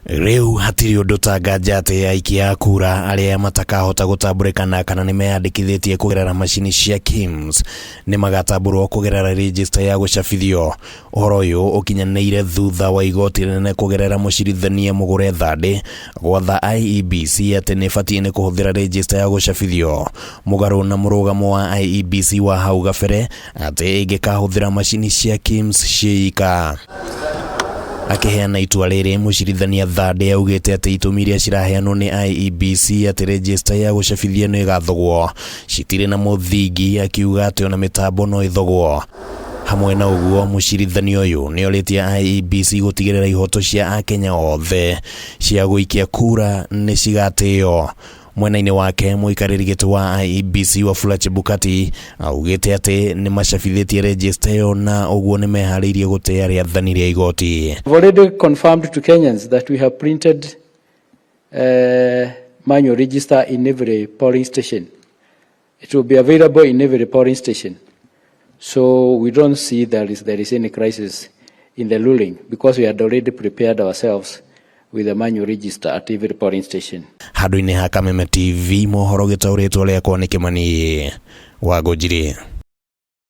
Rĩu hatirĩ ũndũ ta nganja atĩ aikia a kura arĩa matakahota gũtambũrĩkana kana nĩ meyandĩkithĩtie kũgerera macini cia KIEMS nĩ magatambũrwo kũgerera rĩnjĩsta ya gũcabithio. Ũhoro ũyũ ũkinyanĩire thutha wa igoti rĩnene kũgerera mũcirithania Mũgũre Thandĩ gwatha IEBC atĩ nĩ ĩbatiĩ nĩ kũhũthĩra rĩnjĩsta ya gũcabithio mũgarũ na mũrũgamo wa IEBC wa hau gabere atĩ ĩngĩkahũthĩra macini cia KIEMS ciika. Akĩheana itua rĩrĩ, mũcirithania Thande augĩte atĩ itũmi iria ciraheanwo nĩ IEBC atĩ rejĩsta ya gũcabithia nĩ ĩgathogwo citirĩ na mũthingi, akiuga atĩ ona mĩtambo no ĩthogwo. Hamwe na ũguo, mũcirithania ũyũ nĩ orĩtie IEBC gũtigĩrĩra ihoto cia akenya othe cia gũikia kura nĩ cigatĩo. Mwena-inĩ wake, mũikarĩri gĩtĩ wa IEBC Wafula Chebukati augĩte atĩ nĩ macabithĩtie rejĩsta ĩyo na ũguo nĩ meharĩirie gũtĩa rĩathani rĩa igoti. We've already confirmed to Kenyans that we have printed manual register in every polling station. It will be available in every polling station. So we don't see there is any crisis in the ruling because we had already prepared ourselves with a manual register at every polling station. Handũ-inĩ ha Kameme TV mohoro gĩtaũrĩtwo rĩakwa nĩ Kĩmani Wangũnjiri.